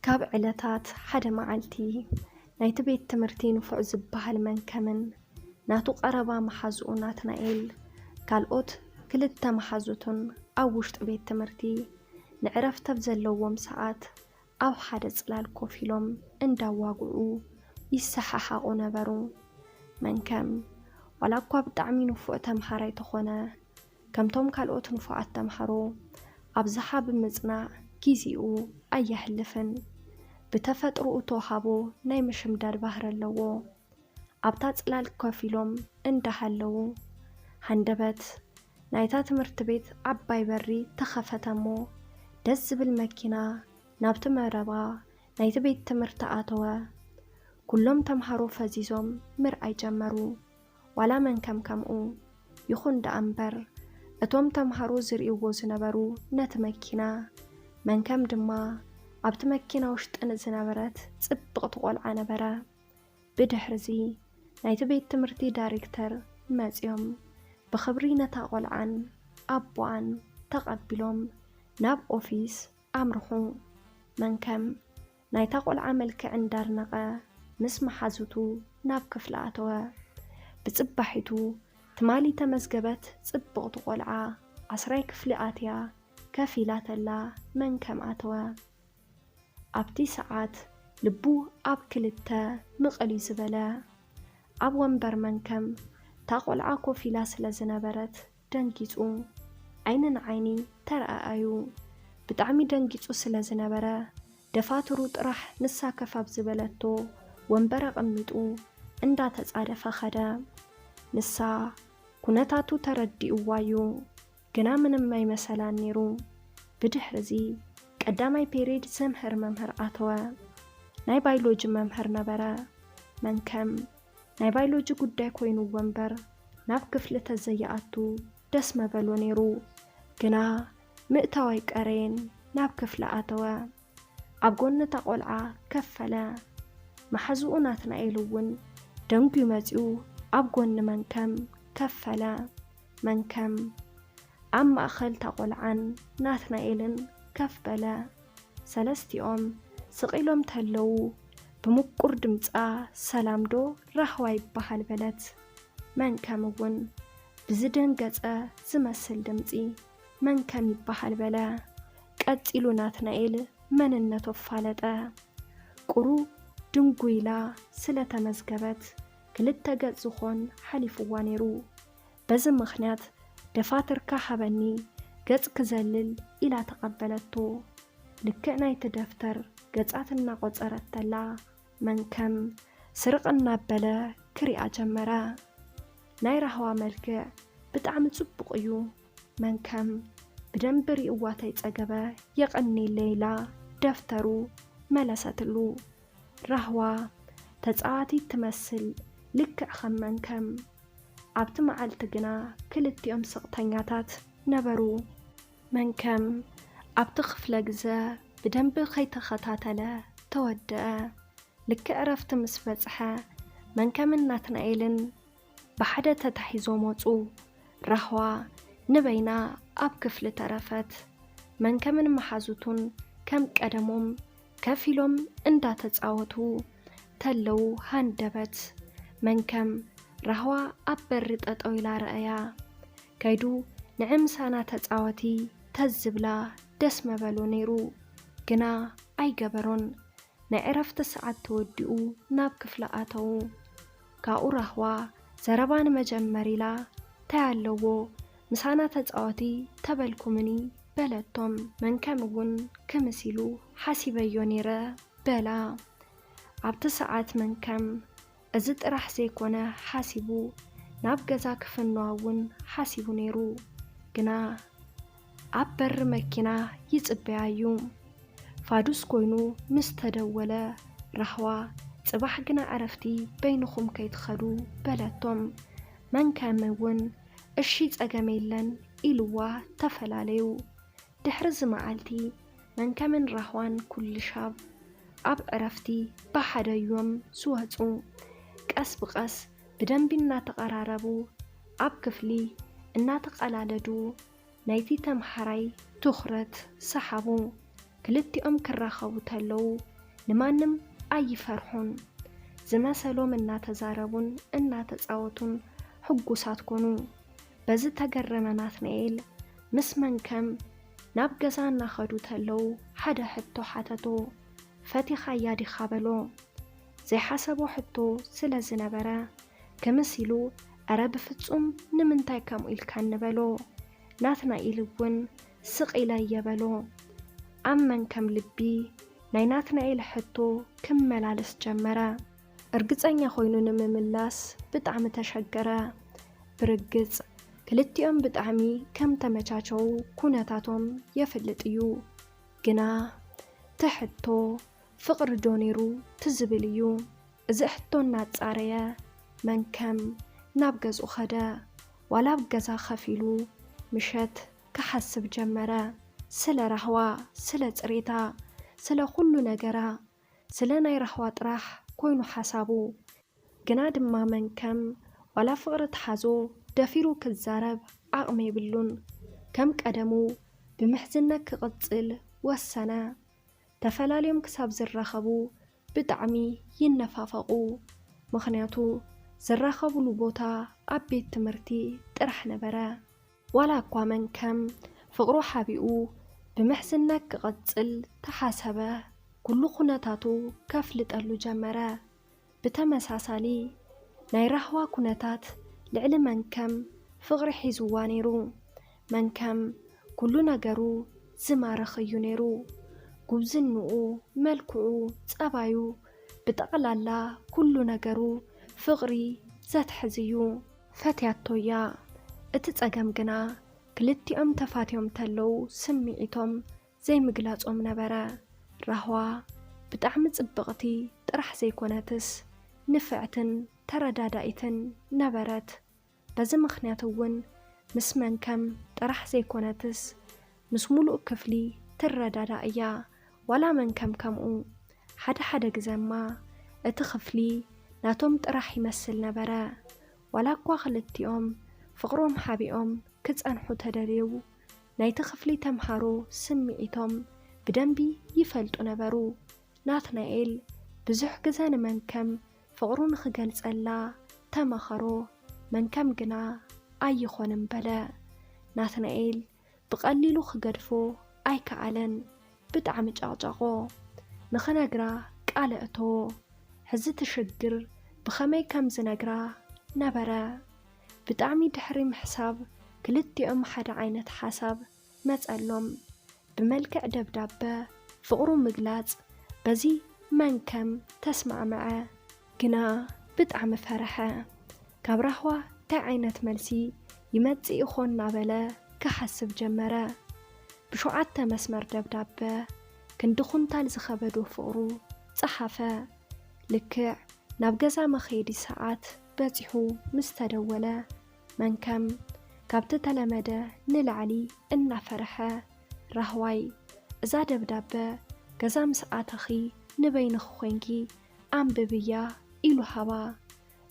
ካብ ዕለታት ሓደ መዓልቲ፣ ናይቲ ቤት ትምህርቲ ንፉዕ ዝበሃል መንከምን ናቱ ቀረባ መሓዝኡ ናትናኤል፣ ካልኦት ክልተ መሓዙቱን ኣብ ውሽጢ ቤት ትምህርቲ ንዕረፍቲ ኣብ ዘለዎም ሰዓት ኣብ ሓደ ጽላል ኮፍ ኢሎም እንዳዋግዑ ይሰሓሓቑ ነበሩ። መንከም ዋላ እኳ ብጣዕሚ ንፉዕ ተምሃራይ ተኾነ፣ ከምቶም ካልኦት ንፉዓት ተምሃሮ ኣብዝሓ ብምጽናዕ ጊዜኡ ኣየሕልፍን። ብተፈጥሮኡ ተውሃቦ ናይ ምሽምዳድ ባህሪ ኣለዎ። ኣብታ ጽላል ኮፍ ኢሎም እንዳሃለዉ፣ ሃንደበት ናይታ ትምህርቲ ቤት ዓባይ በሪ ተኸፈተ እሞ፣ ደስ ዝብል መኪና ናብቲ መረባ ናይቲ ቤት ትምህርቲ ኣተወ። ኩሎም ተምሃሮ ፈዚዞም ምርኣይ ጀመሩ። ዋላ መንከም ከምኡ። ይኹን ደኣ እምበር፣ እቶም ተምሃሮ ዝርእይዎ ዝነበሩ ነቲ መኪና፣ መንከም ድማ ኣብቲ መኪና ውሽጢ ንዝነበረት ጽብቕቲ ቆልዓ ነበረ። ብድሕርዚ ናይቲ ቤት ትምህርቲ ዳይሬክተር መጺኦም ብኽብሪ ነታ ቆልዓን ኣቦኣን ተቐቢሎም ናብ ኦፊስ ኣምርሑ። መንከም ናይታ ቆልዓ መልክዕ እንዳርነቐ ምስ መሓዙቱ ናብ ክፍሊ ኣተወ። ብጽባሒቱ ትማሊ ተመዝገበት ጽብቕቲ ቆልዓ ዓስራይ ክፍሊ ኣትያ ከፊላ ተላ መንከም ኣተወ። ኣብቲ ሰዓት ልቡ ኣብ ክልተ ምቕል እዩ ዝበለ። ኣብ ወንበር መንከም እታ ቆልዓ ኮፍ ኢላ ስለ ዝነበረት ደንጊጹ ዓይኒ ንዓይኒ ተረኣኣዩ። ብጣዕሚ ደንጊጹ ስለ ዝነበረ ደፋትሩ ጥራሕ ንሳ ከፍ ኣብ ዝበለቶ ወንበር ኣቐሚጡ እንዳተጻደፈ ኸደ። ንሳ ኩነታቱ ተረዲእዋ እዩ፣ ግና ምንም ኣይመሰላን ነይሩ። ብድሕርዚ ቀዳማይ ፔሬድ ዘምህር መምህር ኣተወ። ናይ ባዮሎጂ መምህር ነበረ። መንከም ናይ ባዮሎጂ ጉዳይ ኮይንዎ እምበር ናብ ክፍሊ ተዘይኣቱ ደስ መበሎ ነይሩ። ግና ምእታው ኣይቀረየን፣ ናብ ክፍሊ ኣተወ። ኣብ ጎኒ እታ ቆልዓ ከፈለ። መሓዝኡ ናትናኤል እውን ደንጉዩ መጺኡ ኣብ ጎኒ መንከም ከፈለ። መንከም ኣብ ማእኸል እታ ቆልዓን ናትናኤልን ከፍ በለ። ሰለስቲኦም ስቕ ኢሎም ተለዉ፣ ብምቁር ድምጻ፣ "ሰላም ዶ ራህዋ ይበሃል?" በለት። መንከም እውን ብዝደንገጸ ዝመስል ድምጺ፣ "መንከም ይበሃል?" በለ። ቀጺሉ ናትናኤል መንነቱ ኣፋለጠ። ቁሩብ ድንጉይ ኢላ ስለ ተመዝገበት፣ ክልተ ገጽ ዝኾን ሓሊፍዋ ነይሩ። በዚ ምኽንያት፣ "ደፋትርካ ሃበኒ፣ ገጽ ክዘልል" ኢላ ተቐበለቶ። ልክዕ ናይቲ ደፍተር ገጻት እናቖጸረት ተላ፣ መንከም ስርቕ እናበለ ክሪኣ ጀመረ። ናይ ራህዋ መልክዕ ብጣዕሚ ጽቡቕ እዩ። መንከም ብደንቢ ሪእዋ ተይጸገበ፣ "የቐንየለይ" ኢላ ደፍተሩ መለሰትሉ። ራህዋ ተጻዋቲት ትመስል፣ ልክዕ ከም መንከም። ኣብቲ መዓልቲ ግና ክልቲኦም ስቕተኛታት ነበሩ። መንከም ኣብቲ ክፍለ ግዘ ብደንቢ ከይተኸታተለ ተወደአ። ልክዕ ዕረፍቲ ምስ በጽሐ፣ መንከምን ናትናኤልን ብሓደ ተታሒዞም ወጹ። ራህዋ ንበይና ኣብ ክፍሊ ተረፈት። መንከምን መሓዙቱን ከም ቀደሞም ከፊሎም እንዳተጻወቱ ተለዉ ሃንደበት መንከም ራህዋ ኣብ በሪ ጠጠው ኢላ ረኣያ። ከይዱ ንዒ ምሳና ተጻወቲ ተዝብላ ደስ መበሎ ነይሩ፣ ግና ኣይገበሮን። ናይ ዕረፍቲ ሰዓት ተወዲኡ ናብ ክፍሊ ኣተዉ። ካብኡ ራህዋ ዘረባ ንመጀመር ኢላ፣ "ታይ ኣለዎ ምሳና ተጻወቲ ተበልኩምኒ?" በለቶም። መንከም እውን ክምስ ኢሉ፣ "ሓሲበዮ ነይረ" በላ። ኣብቲ ሰዓት መንከም እዚ ጥራሕ ዘይኮነ ሓሲቡ፣ ናብ ገዛ ክፍንዋ እውን ሓሲቡ ነይሩ። ግና ኣብ በሪ መኪና ይጽበያ እዩ። ፋዱስ ኮይኑ ምስ ተደወለ፣ ራህዋ፣ "ጽባሕ ግና ዕረፍቲ በይንኹም ከይትኸዱ" በለቶም። መንከም እውን፣ "እሺ፣ ጸገም የለን" ኢልዋ ተፈላለዩ። ድሕሪ እዚ መዓልቲ፣ መንከምን ራህዋን ኩሉ ሻብ ኣብ ዕረፍቲ ብሓደ እዮም ዝወጹ። ቀስ ብቐስ ብደንቢ እናተቐራረቡ፣ ኣብ ክፍሊ እናተቐላለዱ፣ ናይቲ ተምሃራይ ትኹረት ሰሓቡ። ክልቲኦም ክራኸቡ ተለዉ፣ ንማንም ኣይፈርሑን። ዝመሰሎም እናተዛረቡን እናተጻወቱን ሕጉሳት ኮኑ። በዚ ተገረመ ናትናኤል ምስ መንከም ናብ ገዛ እናኸዱ ተለዉ ሓደ ሕቶ ሓተቶ። "ፈቲኻያ ዲኻ?" በሎ። ዘይሓሰቦ ሕቶ ስለ ዝነበረ ክምስ ኢሉ፣ "ኣረ ብፍጹም፣ ንምንታይ ከምኡ ኢልካኒ?" በሎ። ናትናኤል እውን ስቕ ኢለ እየ በሎ። ኣብ መንከም ልቢ ናይ ናትናኤል ሕቶ ክመላለስ ጀመረ። እርግጸኛ ኮይኑ ንምምላስ ብጣዕሚ ተሸገረ። ብርግጽ ክልቲኦም ብጣዕሚ ከም ተመቻቸዉ ኩነታቶም የፍልጥ እዩ። ግና እቲ ሕቶ ፍቕሪ ዶ ነይሩ ትዝብል እዩ። እዚ ሕቶ እናጻረየ መንከም ናብ ገዝኡ ኸደ። ዋላ ኣብ ገዛ ኸፍ ኢሉ ምሸት ክሓስብ ጀመረ። ስለ ራህዋ፣ ስለ ጽሬታ፣ ስለ ኩሉ ነገራ፣ ስለ ናይ ራህዋ ጥራሕ ኮይኑ ሓሳቡ። ግና ድማ መንከም ዋላ ፍቕሪ ተሓዞ ደፊሩ ክዛረብ ዓቕሚ የብሉን። ከም ቀደሙ ብምሕዝነት ክቕጽል ወሰነ። ተፈላልዮም ክሳብ ዝራኸቡ ብጣዕሚ ይነፋፈቑ። ምኽንያቱ ዝራኸቡሉ ቦታ ኣብ ቤት ትምህርቲ ጥራሕ ነበረ። ዋላ እኳ መንከም ፍቕሩ ሓቢኡ ብምሕዝነት ክቐጽል ተሓሰበ፣ ኩሉ ኩነታቱ ከፍልጠሉ ጀመረ። ብተመሳሳሊ ናይ ራህዋ ኩነታት ልዕሊ መንከም ፍቕሪ ሒዝዋ ነይሩ። መንከም ኩሉ ነገሩ ዝማርኽ እዩ ነይሩ። ጉብዝንኡ፣ መልክዑ፣ ጸባዩ፣ ብጠቕላላ ኩሉ ነገሩ ፍቕሪ ዘትሕዝ እዩ። ፈትያቶ እያ። እቲ ጸገም ግና ክልቲኦም ተፋትዮም ተለዉ ስምዒቶም ዘይምግላጾም ነበረ። ራህዋ ብጣዕሚ ጽብቕቲ ጥራሕ ዘይኮነትስ ንፍዕትን ተረዳዳኢትን ነበረት። በዚ ምኽንያት እውን ምስ መንከም ጥራሕ ዘይኮነትስ ምስ ሙሉእ ክፍሊ ትረዳዳእ እያ። ዋላ መንከም ከምኡ። ሓደ ሓደ ግዘማ እቲ ክፍሊ ናቶም ጥራሕ ይመስል ነበረ። ዋላ እኳ ክልቲኦም ፍቕሮም ሓቢኦም ክጸንሑ ተደልዩ፣ ናይቲ ክፍሊ ተምሃሮ ስምዒቶም ብደንቢ ይፈልጡ ነበሩ። ናትናኤል ብዙሕ ግዘ ንመንከም ፍቕሩ ንኽገልጸላ ተማኸሮ። መንከም ግና ኣይኾንን በለ። ናትናኤል ብቐሊሉ ክገድፎ ኣይከኣለን። ብጣዕሚ ጨቕጨቖ። ንኽነግራ ቃል ኣእተዎ። ሕዚ እቲ ሽግር ብኸመይ ከም ዝነግራ ነበረ። ብጣዕሚ ድሕሪ ምሕሳብ ክልቲኦም ሓደ ዓይነት ሓሳብ መጸሎም። ብመልክዕ ደብዳበ ፍቕሩ ምግላጽ በዚ መንከም ተስማዕመዐ። ግና ብጣዕሚ ፈረሐ። ካብ ራህዋ እንታይ ዓይነት መልሲ ይመጽእ ይኾን እናበለ ክሓስብ ጀመረ። ብሸውዓተ መስመር ደብዳበ ክንዲ ኩንታል ዝኸበዶ ፍቕሩ ጸሓፈ። ልክዕ ናብ ገዛ መኸየዲ ሰዓት በጺሑ ምስ ተደወለ፣ መንከም ካብቲ ተለመደ ንላዕሊ እናፈረሐ፣ "ራህዋይ፣ እዛ ደብዳበ ገዛ ምስ ኣተኺ ንበይንኺ ኮይንኪ ኣንብብያ" ኢሉ ሃባ።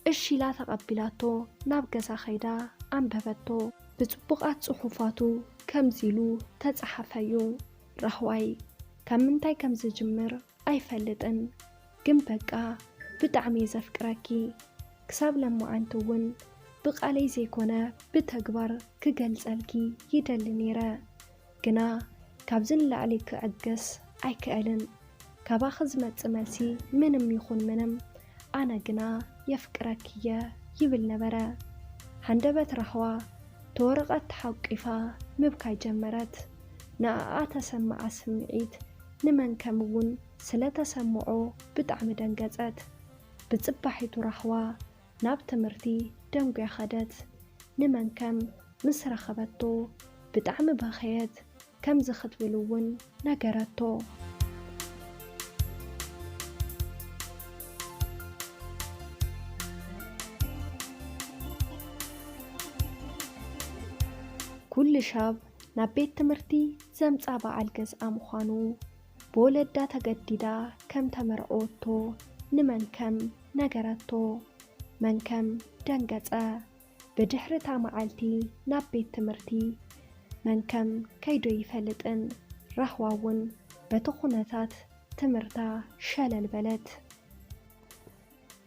እሺ ኢላ ተቐቢላቶ ናብ ገዛ ከይዳ ኣንበበቶ። ብጽቡቓት ጽሑፋቱ ከምዚ ኢሉ ተጻሓፈዩ። ራህዋይ፣ ካብ ምንታይ ከም ዝጅምር ኣይፈልጥን፣ ግን በቃ ብጣዕሚ እየ ዘፍቅረኪ። ክሳብ ለማዓንቲ እውን ብቓለይ ዘይኮነ ብተግባር ክገልጸልኪ ይደሊ ነይረ። ግና ካብዚ ንላዕሊ ክዕገስ ኣይክእልን። ካባኺ ዝመጽእ መልሲ ምንም ይኹን ምንም፣ ኣነ ግና የፍቅረኪ እየ ይብል ነበረ። ሃንደበት ራህዋ እቲ ወረቐት ተሓቂፋ ምብካይ ጀመረት። ንኣኣ ተሰምዓ ስምዒት ንመንከም እውን ስለ ተሰምዖ ብጣዕሚ ደንገጸት። ብጽባሒቱ ራህዋ ናብ ትምህርቲ ደንጉያ ኸደት። ንመንከም ምስ ረኸበቶ ብጣዕሚ በኸየት። ከምዚ ክትብል እውን ነገረቶ። ኩሉ ሻብ ናብ ቤት ትምህርቲ ዘምጻ በዓል ገዝኣ ምዃኑ ብወለዳ ተገዲዳ ከም ተመርዐወቶ ንመንከም ነገረቶ። መንከም ደንገጸ። ብድሕሪ እታ መዓልቲ ናብ ቤት ትምህርቲ መንከም ከይዱ ኣይፈልጥን። ራህዋ እውን በቲ ኩነታት ትምህርታ ሸለል በለት።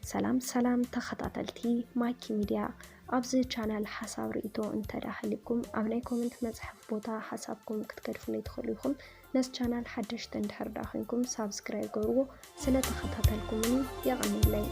ሰላም ሰላም ተኸታተልቲ ማኪ ሚድያ፣ ኣብዚ ቻናል ሓሳብ ርእይቶ እንተዳ ሃሊኩም ኣብ ናይ ኮመንት መጽሓፍ ቦታ ሓሳብኩም ክትገድፉለይ ትኽእሉ ኢኹም። ነዚ ቻናል ሓደሽቲ እንድሕር ዳ ኮይንኩም ሳብስክራይብ ገብርዎ። ስለ ተኸታተልኩምኒ የቐንየለይ።